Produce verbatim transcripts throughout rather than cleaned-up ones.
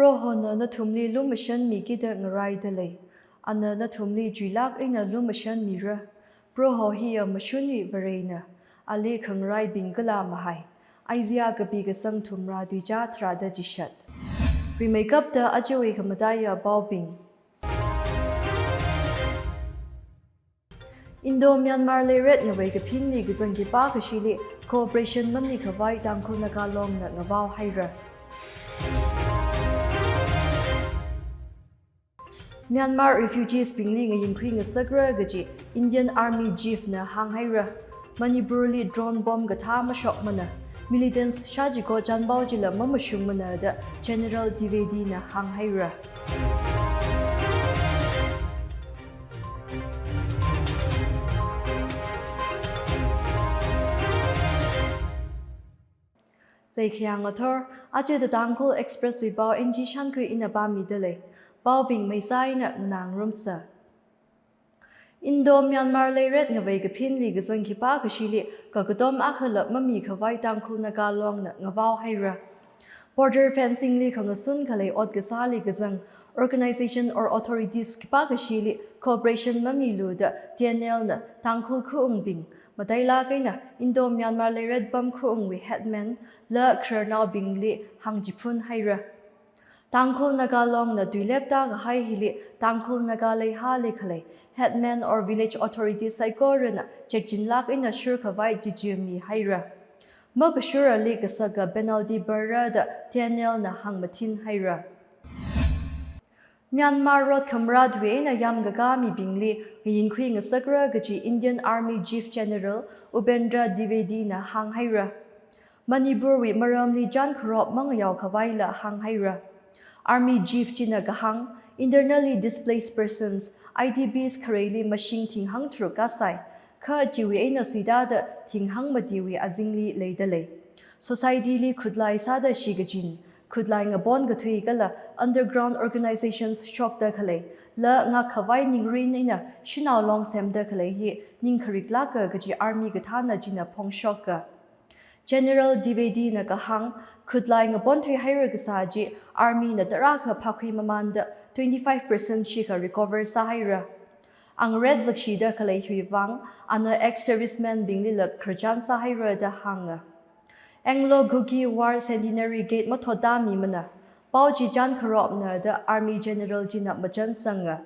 Prohona nathumli lumashanmikida ngaraida lei. Ana nathumli chuilāk eina lumashanmira. Proho hiya mashunwui Varena. Ali khangaraibing kala mahai. Isaiah kapi kasang thumrā tuichā tharāda chishat. Rimeikapta ajawui khamataiya paobing. Indo-Myanmar leiret ngavei kaphinli kazang khipākashili cooperation mamikhavai Tangkhul Naga Longna ngavao haira. Myanmar refugees bingli ngayinkhui ngasakra kaji Indian Army chief na hānghaira. Manipurli drone bomb kathā mashokmana. Militants shāchiko chānpao chila mamashungmana da General Dwivedi na hānghaira. Leikhayang athor, aja The Tangkhul Express wui pao N G Shankhui ina pāmida lei. Paobing maisā eina nganāngarumsa. Indo-Myanmar leiret ngavei kaphinli kazang khipākashili kakatom akhala mamikhavai Tangkhul Naga Longna ngavao haira. Border fencing li khangasun khalei ot kasāli kazang organization or authorities khipākashili cooperation mamilu da T N L na Tangkhul khaungbing, matailāk eina Indo-Myanmar leiret pam khaungwui headman la khararnaobingli hāngchiphun haira. Tangkhul Naga Longna tuilepta kahai hili Tangkhul Naga leihāli khalei headman or village authority saikorana chekchinlāk eina shurkhavai chichirmi haira. Makashurali kasaka penalty barra da T N L na hāngmathin haira. Myanmar rot khamrā tui eina yamkakā mibingli ngayinkhui ngasakra kaji Indian Army Chief General Upendra Dwivedi na hānghaira. Manipurwui maramli chānkharop mangayaokhavaila hānghaira. Army Chief china kahāng, internally displaced persons, I D Ps khareili mashing thinghāng tharuk kasai, kha chiwui eina suitāda thinghāng matiwui azingli leida lei. Society li khutlai sāda shikachin, khutlai ngapon kathui kala underground organizations shokda khalei, la ngakkhavai ningrin eina shanao long semda khalei hi ningkhariklāka kaji army kathāna china phongshoka. General Dwivedi na kahāng, khutlai ngaponthui haira kasā chi army na tarākha phākhui mamānda twenty-five percent shikha recover sāhaira. Angret zakshida khalei hiwui vang, ana ex-servicemen binglila khararchan sāhaira da hānga. Anglo-Kuki War Centenary Gate mathotda mimana, pao chi chānkharopna da Army General china machansanga.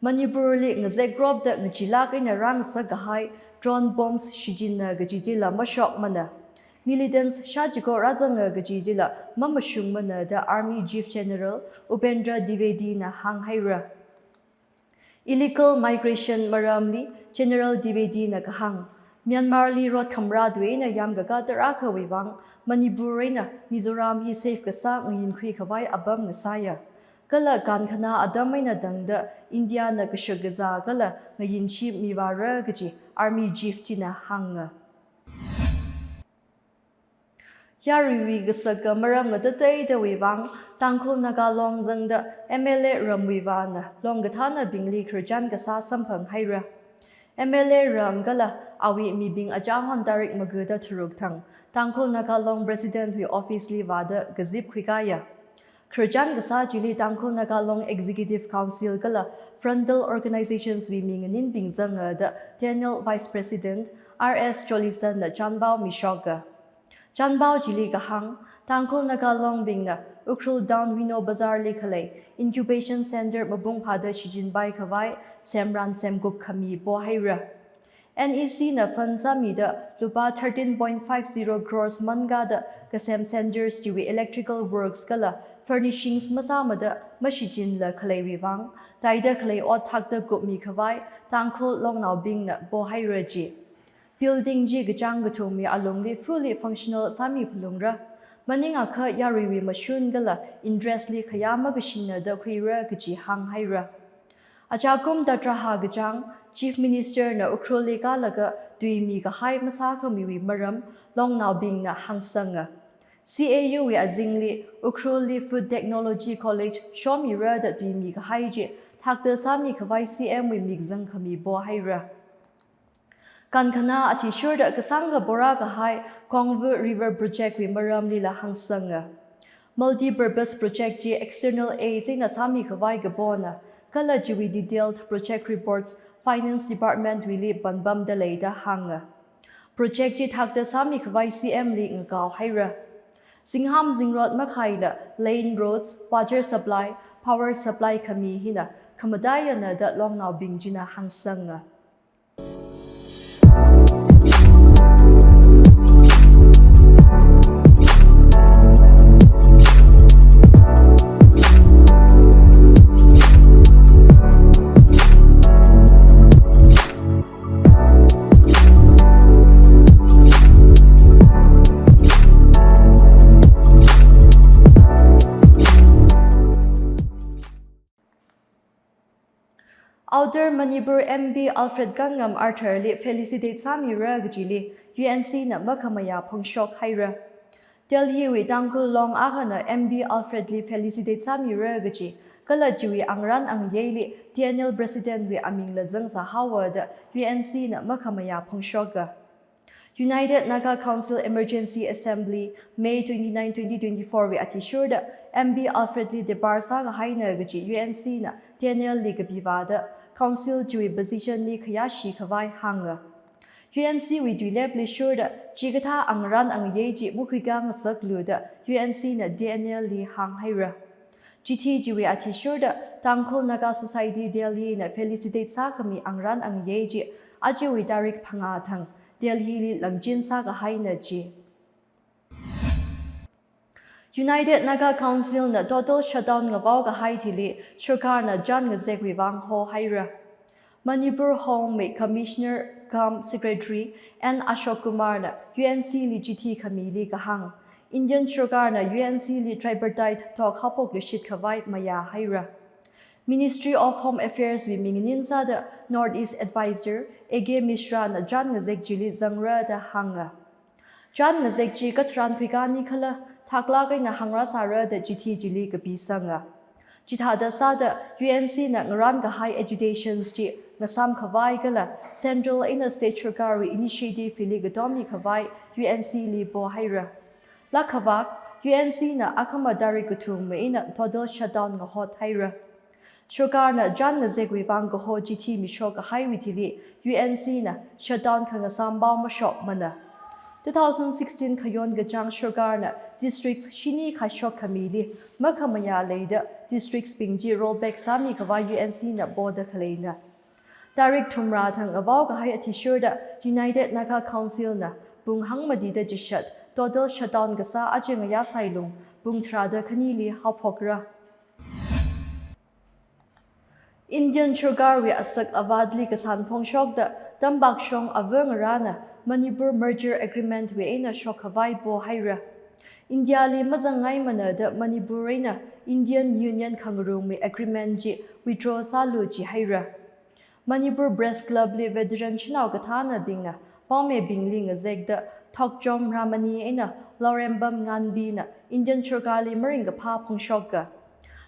Manipurli ngazek kropda ngacheelāk eina rāngasak kahai drone bombs shichinna kaji chila mashokmana. Militants shāchiko rāzanga kaji chila mamashungmana da Army Chief General Upendra Dwivedi na hānghaira. Illegal migration maramli General Dwivedi na kahāng, Myanmarli rot khamrā tui eina yamkakā tarākhawui vang, Manipur eina Mizoram hi safe kasā ngayinkhuikhavai apam ngasāya. Kala kankhana atam eina tangda India na kashak kazā kala ngayinshi mivāra kaji Army Chief china hānga. Yaruiwui kasaka maram ngatateidawui vang, Tangkhul Naga Long zangda M L A Ramwuivahna Long kathānabingli khararchan kasā samphanghaira. M L A Ram kala awui mibing achāhon tarik magada tharuk thang, Tangkhul Naga Long President wui office li vāda kazip khuikāya. Khararchan kasā chili Tangkhul Naga Long Executive Council kala frontal organizations wui mi nganinbing zanga da T N L Vice President R S Jolison na chānpao mishoka. Chānpao chili kahāng, Tangkhul Naga Long bingna Ukhrul Town Wino Bazar li khalei Incubation Center mapung phāda shichinpaikhavai semran semkup khami pohaira. N E C na fund sāmida lupā thirteen point five zero crores mankāda kasem centers chiwui electrical works kala furnishings masāmada mashichinla khaleiwui vang, taida khalei ot thakta kupmikhavai Tangkhul longnaobingna pohaira ji. Building chi kachāng kathumwui alungli fully functional sāmi phalungra. Maningakha yaruiwui mashun kala interest li khayā makashina da khuira kaji hānghaira. Achākum tatraha kachāng, Chief Minister na Ukhrul li kālaga tui mikahai masākhamiwui maram longnaobingna hāngsanga. C A U wui azingli Ukhrul li Food Technology College shomira da tui mikahai chi thakta sāmikhavai C M wui mikzang khami pohaira. Kankhana athishurda kasāngkha porākahai Kongvu River Project wui maramlila hāngsanga. Multi-purpose project chi external aid eina sāmikhavai kapona, kala chiwui detailed project reports Finance Department wuili panpamda lei da hānga. Project chi thakta sāmikhavai C M li ngakao haira. Zingham zingrot makhaila lane roads, water supply, power supply khami hina khamataiyana da longnaobing china hāngsanga. Outer Manipur M P Alfred Kanngam Arthur li felicitate sāmira kajili U N C na makhamayā phongshok haira. Delhi wui Tangkhul Long akhana M P Alfred li felicitate sāmira kaji, kala chiwui angarān angayeili T N L President wui amingla zangsā haowa da U N C na makhamayā phongshoka. United Naga Council Emergency Assembly, May twenty-nine, twenty twenty-four wui athishurda M P Alfred li depar sākahaina kaji U N C na T N L li kapivāda Council chiwui position li khayāshikhavai hānga. U N C wui tuilepli shurda chikathā angarān angayei chi makhuikhangasaklu da U N C na T N L li hānghaira. Chithi chiwui athishurda Tangkhul Naga Society Delhi na felicitate sākhami angarān angayei chi ajawui tarik phangā thang Delhi li langchin sākahaina ji. United Naga Council na total shutdown ngavaokahai thili sarkarna chān ngazekwui vang hohaira. Manipur Home wui Commissioner cum Secretary N Ashok Kumar na U N C li chithi khamili kahāng, Indian sarkarna U N C li tripartite talk haophokluishit khavai mayāhaira. Ministry of Home Affairs wui mingnin sāda North East Advisor A K Mishra na chān ngazek chili zangra da hānga. Chān ngazek chi katharan khuikha nikhala thaklāk eina hāngrāsāra da chithi chili kapisanga. Chithāda sāda U N C na ngarānkahai agitations chi ngasāmkhavai kala central eina state sarkarwui initiative hili katomikhavai U N C li pohaira. Lākhavak, U N C na akhama tarik kathum eina total shutdown ngahothaira. Sarkarna chān ngazekwui vang kaho chithi mishokkahaiwui thili U N C na shutdown khangasāmpao mashokmana. Two thousand sixteen khayon kachāng sarkarna districts shini khaishok khamili makhamayā leida districts bing chi rollback sāmikhavai U N C na poda khaleina. Tarik thumrā thang ngavaokahai athishurda United Naga Council na pung hangmatida chishat total shutdown kasā aja ngayā sailung pung tharāda khanili haophokra. Indian sarkarwui asak avātli kasān phongshokda Tambakshong ava ngarāna Manipur Merger Agreement wui eina shokkhavai pohaira. India li mazangngaimana da Manipur eina Indian Union khangarumwui agreement chi withdraw sālu jihaira. Manipur Press Club li veteran shanao kathānabingna paomibingli ngazekda Thokchom Ramani eina Laurembam Nganbi na Indian sarkarli maringkaphā phongshoka.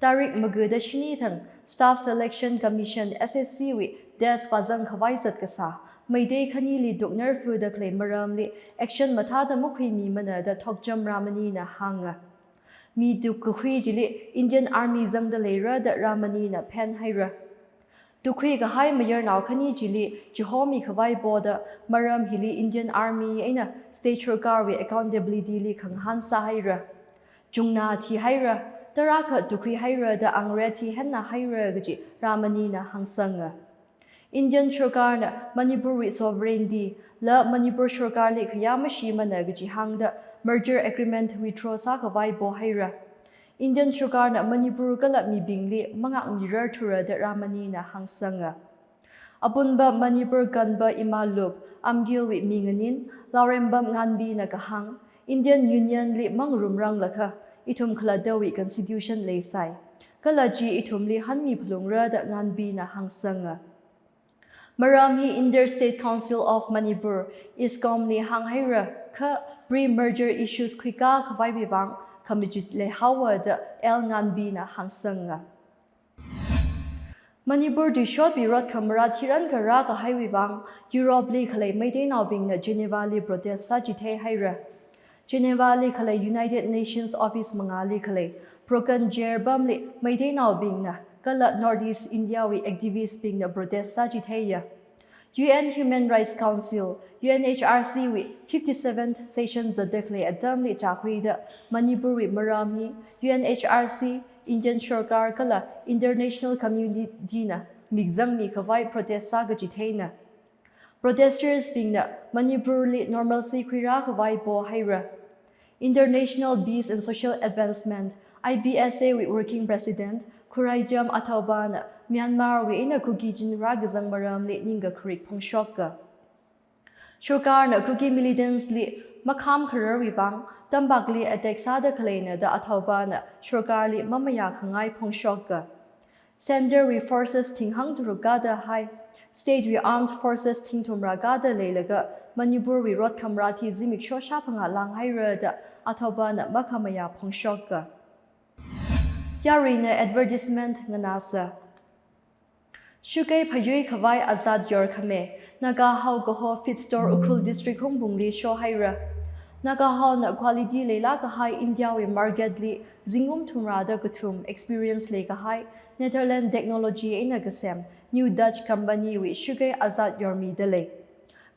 Tarik magada shini thang Staff Selection Commission, S S C wui desk vāzangkhavai zatkasā Meitei khanili tuknarfuda khalei maramli action mathāda makhuimimana da Thokchom Ramani na hānga. Mi tukkakhui chili Indian Army zangda leira da Ramani na phenhaira. Tukkhuikahai mayarnao khani chili chihomikhavai poda maram hili Indian Army eina state sarkarwui accountability li khangahān sāhaira. Chungna thihaira, tarākha tukkhuihaira da angre thi henna haira kaji Ramani na hāngsanga. Indian sarkarna Manipurwui sovereignty la Manipur sarkarli khayā mashimana kaji hāngda merger agreement withdraw sākhavai pohaira. Indian sarkarna Manipur kala mibingli mangākmirarthura da Ramani na hāngsanga. Apunba Manipur Ganba Imaloop Amgil wui minganin Laurembam Nganbi na kahāng, Indian Union li mangarumranglakha, ithum khalattawui constitution leisai. Kala chi ithumli hanmi phalungra da Nganbi na hāngsanga. Maram hi Interstate Council of Manipur, ISCOM li hānghaira kha pre-merger issues khuikakhavaiwui vang khamachit leihaowa da L Nganbi na hāngsanga. Manipur tuishotwui rot khamarā thiran kharā kahaiwui vang Europe li khalei Meiteinaobingna Geneva li protest sāchitheihaira. Geneva li khalei United Nations Office mangāli khalei Broken Chair pamli Meiteinaobingna kala North East India wui activist bingna protest sāchitheiya. U N Human Rights Council, U N H R C wui fifty-seventh session zatda khalei atamli chākhuida Manipur wui maram hi U N H R C, Indian sorkar kala international community na mikzangmi khavai protest sākachitheina. Protesters bingna Manipur li normalcy khuirā khavai pohaira. International Peace and Social Advancement, I P S A wui Working President Khuraijam Athaobana Myanmar wui eina Kuki chin rākazang maramli ningkakharik phongshoka. Sorkarna Kuki militants li makham khararwui vang tampakli attack sāda khaleina da Athaobana sorkarli mamayā khangai phongshoka. Centre wui forces thing hangtharuk kāda hai, state wui armed forces thing thumrā kāda leilaga Manipur wui rot khamrat hi zimiksho shāphangā langhaira da Athaobana makhamayā phongshoka. Yaruina advertisement nganāsa. Shugei phayui khavai azat yorkhami Nagahao kaho Feed Store Ukhrul District Hungpungli shohaira. Nagahaona quality leilāk kahai India wui market li zingkum thumrāda kathum experience leikahai Netherlands technology eina kasem New Dutch company wui shugei azat yormida lei.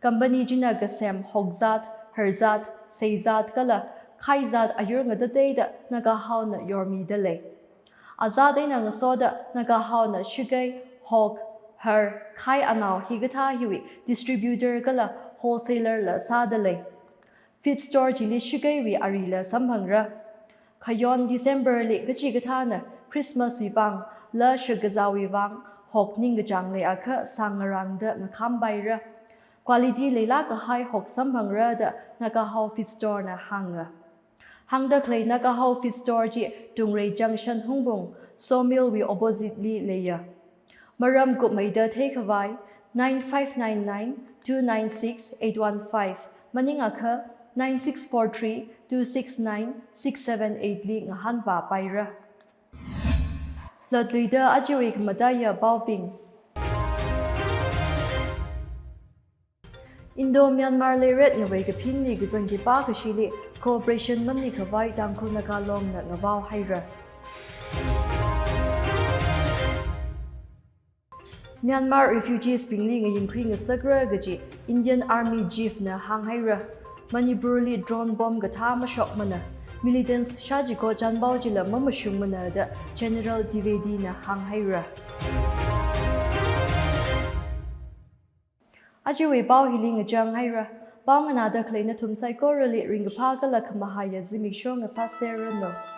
Company china kasem hokzat, harzat, seizat kala khaizat ayur ngatateida Nagahaona yormida lei. Azat eina ngasoda Nagahaona shugei, hok, har, khai anao hikathā hiwui distributor kala wholesaler la sāda lei. Feed Store chili shugeiwui arila samphangra. Khayon December li kachikathāna Christmas wui vang, la shakazāwui vang, hok ningkachāng leiakha sāngarāngda ngakhampaira. Quality leilāk kahai hok samphangra da Nagahao Feed Store na hānga. Hāngda khalei Nagahao Feed Store chi Tungrei Junction Hungpung, Sawmill wui opposite li leiya. Maram kupmeida theikhavai, nine five nine nine two nine six eight one five, maningakha, nine six four three two six nine six seven eight li ngahānpapaira. Lotluida ajawui khamataiya paobing. Indo-Myanmar leiret ngavei kaphinli kazang khipā kashili cooperation mami khavai Tangkhul Naga Longna ngavaohaira. Myanmar refugees bingli ngayinkhui ngasakra kaji Indian Army Chief na hānghaira. Manipur li drone bomb kathā mashokmana. Militants shā chiko chānpao chila mamashungmana da General Dwivedi na hānghaira. Ajawui pao hili ngachanghaira. Pao nganāda khalei nathum saikorali ringkaphā kala khamahaiya zimiksho ngasāserranu.